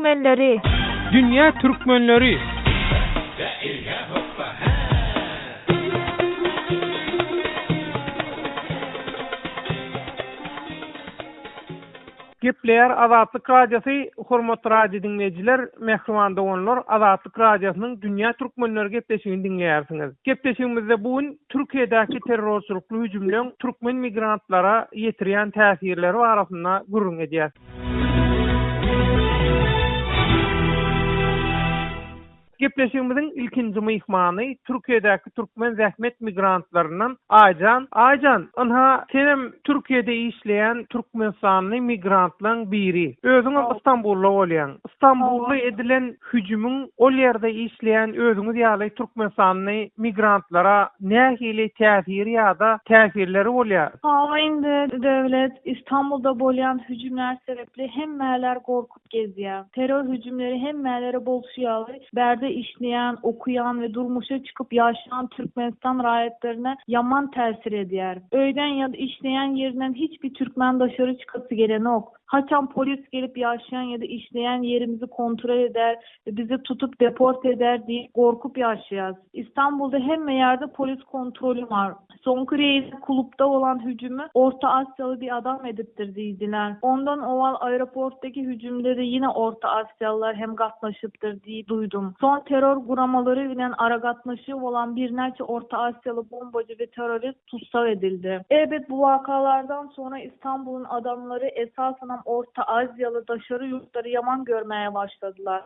türkmenleri! Dünýä türkmenleri! Gepleýär Azatlyk Radiosy, Hormatly radio diňleýjiler, mähriban doganlar, Azatlyk Radiosynyň Dünýä türkmenleri gepleşigini diňleýärsiňiz. Gepleşigimizde bu gün Türkiýedäki terrorçylykly hüjümleň türkmen migrantlara ýetirýän täsirleri barasynda gürrüň edýäs. Gepleşigimiziň ilkinji myhmany Türkiýedäki türkmen zähmet migrantlaryndan Aýjan. Aýjan, ynha, senem Türkiýede işleýän türkmenistanly migrantlaň biri. Özüňem Istanbulda bolýaň. Istanbulda edilen hüjümiň ol ýerde işleýän özüňiz ýaly türkmenistanly migrantlara nähili täsiri ýa-da täsirleri bolýar? Hawa indi Döwlet, Istanbulda bolýan hüjümler sebäpli hemmeler gorkup gezýär. Terror hüjümleri hemmelere bolşy ýaly, bärde işleýän, okuýan we durmuşa çykyp ýaşaýan Türkmenistan raýatlaryna ýaman täsir edýär. Öýden ýa-da işleýän ýerinden hiç bir türkmen daşary çykasy gelenok. Haçan polis gelip ýaşaýan ýa-da işleýän ýerimizi kontrol eder we bizi tutup deport eder diýip gorkup ýaşaýas. Istanbulda hemme ýerde polis kontroly bar. Soňky reýde klubda bolan hüjümi Orta Aziýaly bir adam edipdir diýdiler. Ondan owal aeroportdaky hüjümde-de ýene Orta Aziýalylar hem gatnaşypdyr diýip duýdum. Soň terror guramalary bilen aragatnaşygy bolan birnäçe Orta Aziýaly bombajy we terrorist tussag edildi. Elbet bu wakalardan soňra Istanbulyň adamlary esasanam Orta Aziýaly daşary ýurtlary ýaman görmäge başladylar.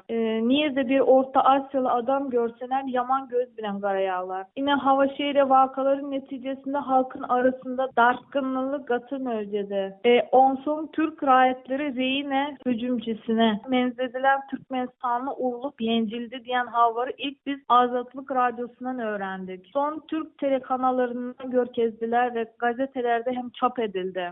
Nirde bir Orta Aziýaly adam görseler ýaman göz bilen garaýarlar. Ine hawa şeýle wakalaryň netijesinde halkyň arasynda dartgynlylyk gaty möwjedi. E onsoň türk raýatlary Reýne hüjümçisine menzedilen türkmenistanly urlup ýenjildi diýen habary ilk biz Azatlyk radiosyndan öwrendik. Soň türk telekanallarynda görkezdiler we gazetelerde hem çap edildi.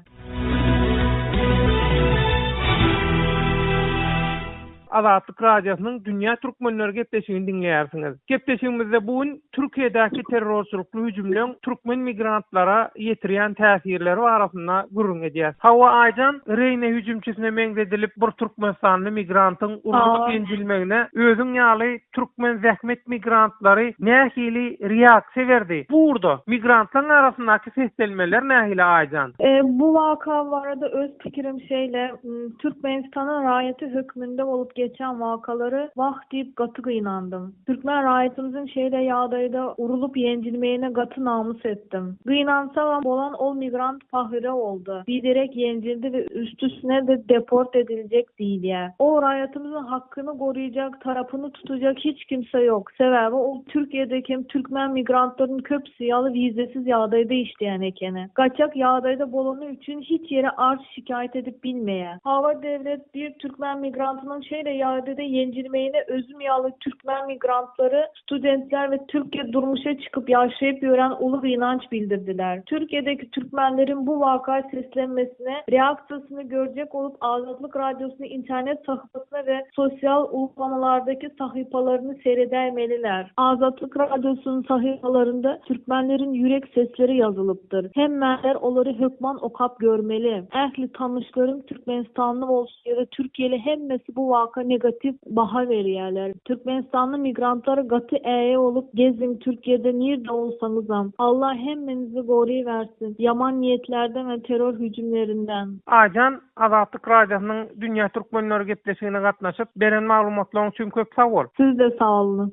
Azatlyk Radiosynyň Dünýä Türkmenleri gepleşigini diňleýärsiňiz. Gepleşigimizde bu gün Türkiýedäki terrorçylykly hüjümleň türkmen migrantlara ýetirýän täsirleri barasynda gürrüň edýäs. Hawa Aýjan, Reýne hüjümçisine meňzedilip bir türkmenistanly migrantyň urlup ýenjilmegine özüň ýaly türkmen zähmet migrantlary nähili reaksiýa berdi? Bu ugurda migrantlaryň arasyndaky seslenmeler nähili Aýjan? Bu waka barada öz pikirim şeýle, Türkmenistanyň raýaty hökmünde bolup geçen wakalary wah diýip gaty gynandym. Türkmen raýatymyzyň şeýle ýagdaýda urulyp ýenjilmegine gaty namys etdim. Gynansagam bolan ol migrant pahyra boldy. Biderek ýenjildi we üstüsine-de deport ediljek diýilýär. O raýatymyzyň hakyny goryjak, tarapyny tutujak hiç kimse ýok. Sebäbi ol Türkiýedeki hem türkmen migrantlarynyň köpüsi ýaly wizesiz ýagdaýda işleýän ekeni. Gaçak ýagdaýda bolany üçin hiç ýere arz şikaýat edip bilmeýär. Hawa döwlet bir türkmen migrantynyň şeýle ýagdaýda ýenjilmegine özüm ýaly türkmen migrantlary Studentler we Türkiýe durmuşa çykyp ýaşaýyp ýören uly gynanç bildirdiler. Türkiýedeki türkmenleriň bu waka seslenmesine reaksiýasyny görjek bolup Azatlyk Radiosynyň internet sahypasyna we sosial ulgamlardaki sahypalaryny seredäýmeliler. Azatlyk Radiosynyň sahypalarynda türkmenleriň ýürek sesleri ýazylypdyr. Hemmeler olary hökman okap görmeli. Ähli tanyşlarym türkmenistanly bolsun Ýöne türkiýeli hemmesi bu waka negatiw baha berýäler. Türkmenistanly migrantlar gaty äýe bolup geziň türkiýede nirde bolsaňyzam. Allah hemmenizi gorybersin ýaman niýetlerden we terror hüjümlerinden. Aýjan, Azatlyk Radiosynyň Dünýä Türkmenleri gepleşigine gatnaşyp, beren maglumatlaryň üçin köp sag bol! Siz-de sag boluň.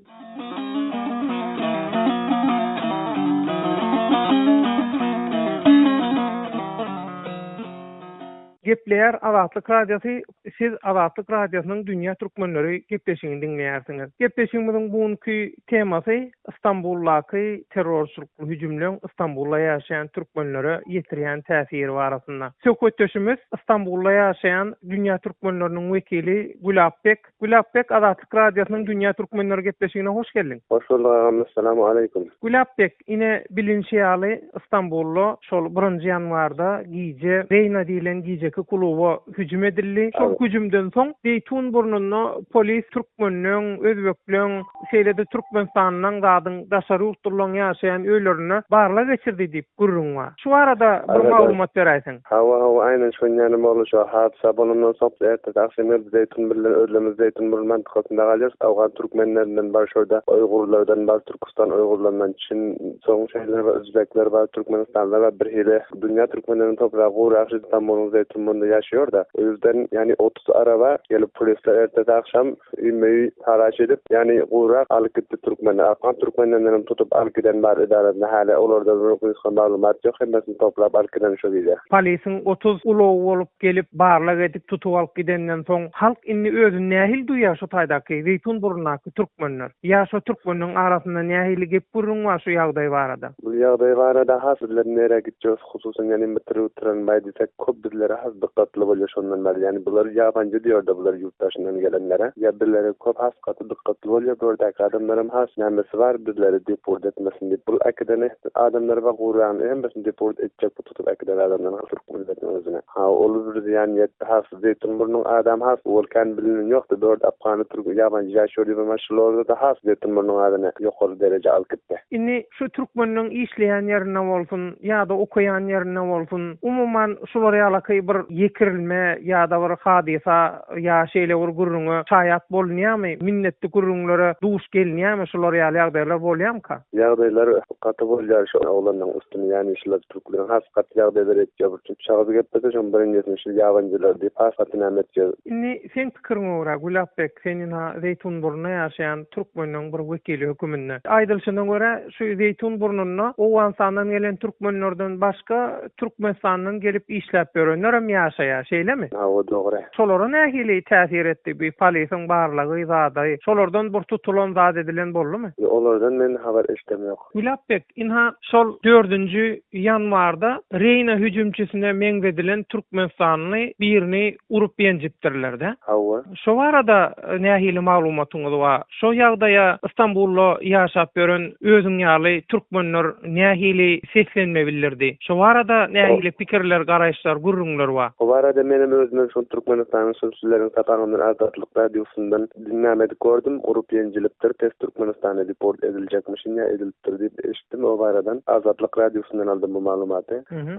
Gepleýär Azatlyk Radiosy, Siz Azatlyk Radiosynyň Dünýä Türkmenleri gepleşigini diňleýärsiňiz. Gepleşigimiziň bu günki temasy Stambuldaky terrorçylykly hüjümleň Stambulda ýaşaýan türkmenlere ýetirýän täsiri barasynda. Söhbetdeşimiz Stambulda ýaşaýan Dünýä Türkmenleriniň wekili Gülapbek Gülapbek Azatlyk Radiosynyň Dünýä Türkmenleri gepleşigine hoş geldiň. Hoş bulduk agam Essalamu aleýkum. Gülapbek ine bilinşi ýaly Stambulda şol birinji ýanwarda gije Reýna diýlen gijeki. Zeýtunburundaky kluba hüjüm edildi. Şol hüjümden soň Zeýtunburnunda polis türkmenleň, özbekleň, şeýle-de Türkmenistandan zadyň daşary ýurtlylaryň ýaşaýan öýlerinde barlag geçirdi diýip gürrüň bar. Şu barada bir maglumat beräýseň. Hawa hawa aýnan şon ýaly boldy şo hadysa bolandan soň biz ertesi agşam gelip Zeýtun bilen özlerimiz Zeýtunburun mantykasynda galýarys Awgan türkmenlerinden bar şorda Uýgurlardan bar Türküstan Uýgurlaryndan Çin soň şeýle bir Özbekler bar Türkmenistanlar bar birhili dünýä türkmenleriniň topragy gurak şu Stambuluň Zeýtunburnunda ýaşaýar-da o ýüzden ýani 30 araba gelip polisler ertesi agşam Üýmeýi talaş edip, ýagny gurak alyp gitdi türkmenler. Afgan türkmenlerinden hem tutup alyp giden bar edarasynda häli olardan bir gysga maglumat ýok hemmesini toplap alyp giden şo gije. Polisiň 30 ulagy bolup gelip barlag edip tutup alyp gidenden soň halk indi özüni nähili duýýar şo taýdaky Zeýtunburundaky türkmenler? Ýa şo türkmenleň arasynda nähili gep gürrüň bar şu ýagdaý barada? Bu ýagdaý barada has bizler nirä gitjegis hususan ýani metro tramwaý diýsek köp bizlere has dykgatly bolýar şondan bäri ýani bular ýabanjy diýorda bular ýurt daşyndan gelenlere ýa bizlere köp has gaty dykgatly bolýar bu ýerdäki adamlaram has nämesi bar bizleri deport etmesin diýip bul äkiden adamlar bar gurýany hemmesini deport etjek bu tutup äkiden adamlaryň türk milletiniň özüne ha ol bir zyýan ýetdi has Zeýtunburnuň adam has ol kän bilinen ýokdy bu ýerde afgany türk ýabanjy ýaşaýar diýip emma şularda has Zeýtunburnuň adyny ýokary derejä alyp gitdi. Indi şu türkmenleň işleýän ýerinde bolsun ýa-da okaýan ýerinde bolsun, umuman şular ýalaky bir ýekirilme ýa-da bir hadysa ýa şeýle bir gürrüňe şaýat bolunýarmy, minnetli gürrüňlere duş gelinýärmi, şular ýaly ýagdaýlar bolýarmyka? Ýagdaýlar gaty bolýar şu oglanlaň üstüne ýani şular türkleriň has gaty ýagdaýlar etýär bir şagyz geplese şoň birinjisini şu ýabanjylar diýip has gaty näme etýär. Indi seň pikiriňe görä Gülapbek sen ynha Zeýtunburnunda ýaşaýan türkmenleň bir wekili höküminde. Aýdylyşyna görä şu Zeýtunburnunda Owganystandan gelen türkmenlerden başga Türkmenistandan gelip işläp ýörenlerem ýaşaýar şeýlemi? Hawa dogry. Şolara nähili täsir etdi bi polisiň barlagy zady? Şolardan bir tutulan zat edilen boldumy? Olardan men habar eşidemok. Gülapbek, ynha, şol dördünji ýanwarda Reýna hüjümçisine meňzedilen türkmenistanly birini urup ýenjipdirler-dä? Hawa. Şo barada nähili maglumatyňyz bar? Şo ýagdaýa Stambulda ýaşap ýören özüň ýaly türkmenler nähili seslenme bildirdi? Şo barada nähili pikirler, garaýyşlar, gürrüňler bar? O barada menem özümem şol Türkmenistanyň sülçüleriň sapagyndan Azatlyk Radiosyndan Diňlämedik gördüm, urup ýenjilipdir, pes Türkmenistana deport ediljekmişin ýa edilipdir diýip eşitdim o baradan. Azatlyk radiosyndan aldym bu maglumaty.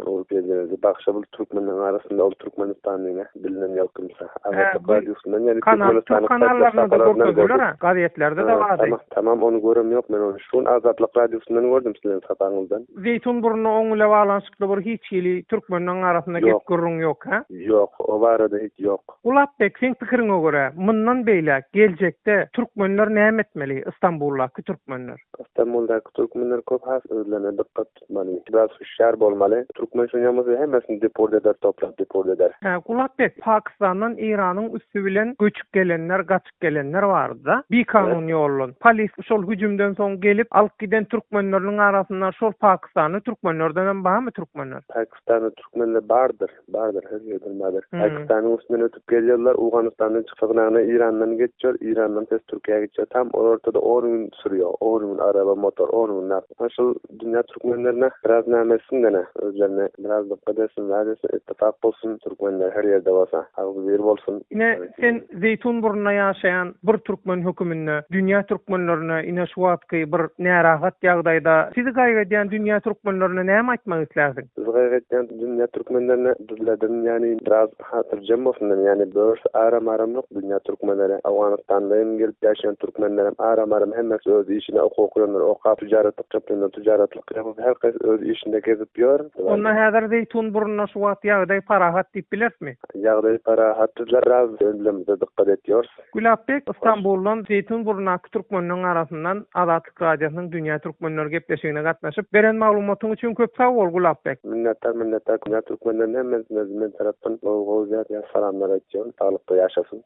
Urup ýenjildi. Bagşa bul türkmenleň arasynda ol Türkmenistanlyny bilinen ýok kimse. Azatlyk radiosyndan ýani Türkmenistanyň kanallarynda görkezdiler, gazetlerde-de bardy. Tamam, tamam ony görem ýok men ony. Şu gün Azatlyk radiosyndan gördüm sizleň sapagyňyzdan. Zeýtunburny oň bile baglanyşykly bir hiç hili türkmenleň arasynda gep gürrüň ýok hä? Ýok, o barada hiç ýok. Gulapbek, seň pikiriňe görä, mundan beýläk, geljekde türkmenler näme etmeli, Istanbuldaky türkmenler? Istanbuldaky türkmenler köp has özlerine dykgat tutmaly. Biraz hüşgär bolmaly. Türkmen şonýa bolsa hemmesini deport eder toplap deport eder. Hä, Gulapbek, Pakistandan Eýranyň üsti bilen göçüp gelenler, gaçyp gelenler bardy-da, bikanun ýoldan. Polis şol hüjümden soň gelip, alyp giden türkmenleriniň arasynda şol pakistanly türkmenlerdenem barmy türkmenler? Pakistanly türkmenler bardyr. Bardyr, her ýerden bardyr. Pakistanyň üstünden ötüp gelýärler, Owganystandan çykyp Eýrandan geçýär, Eýrandan tez Türkiýä geçýär. Tam ortada on gün sürýär, on gün araba, motor, on gün nagt. Şol dünýä türkmenlerine biraz näme etsin-dene, özlerine biraz dykgat etsin, zat etsin, ittifak bolsun, türkmenler her ýerde bolsa, agzybir bolsun. Ine, sen Zeýtunburnunda ýaşaýan bir türkmen höküminde dünýä türkmenlerine ine şu wagtky bir närahat ýagdaýda sizi gaýgy edýän dünýä türkmenlerine näme aýtmak islärsiň? Bizi gaýgy etýän dünýä türkmenlerine bizlerden ýani biraz hatyrjem bolsunlar ýani börsi aram aram ýok dünýä türkmenleri Owganystanda hem gelip ýaşaýan türkmenlerem aram aram hemmesi öz işine okuw okaýanlar okap tüjaratlyk ýapýanlar tüjaratlyk ýapyp her kaýsy öz işinde gezip ýör. Onda häzir Zeýtunburunda şu wagt ýagdaý parahat diýip bilerismi? Ýagdaý parahat bizler biraz özlerimize dykgat etýors. Gülapbek Istanbuldan Zeýtunburundaky türkmenleriň arasyndan Azatlyk Radiosynyň Dünýä Türkmenleri gepleşigine gatnaşyp, beren maglumatyň üçin köp sag bol Gulapbek. Minnetdar minnetdar Dünýä Türkmenleriniň hemmesine men tarapdan gowy gowy zat ýa salamlar aýtýan saglykda ýaşasyn.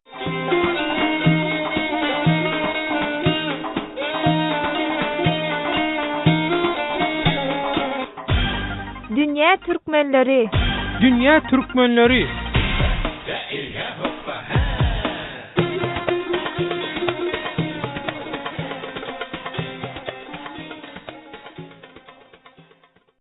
Dünýä Türkmenleri. Dünýä Türkmenleri.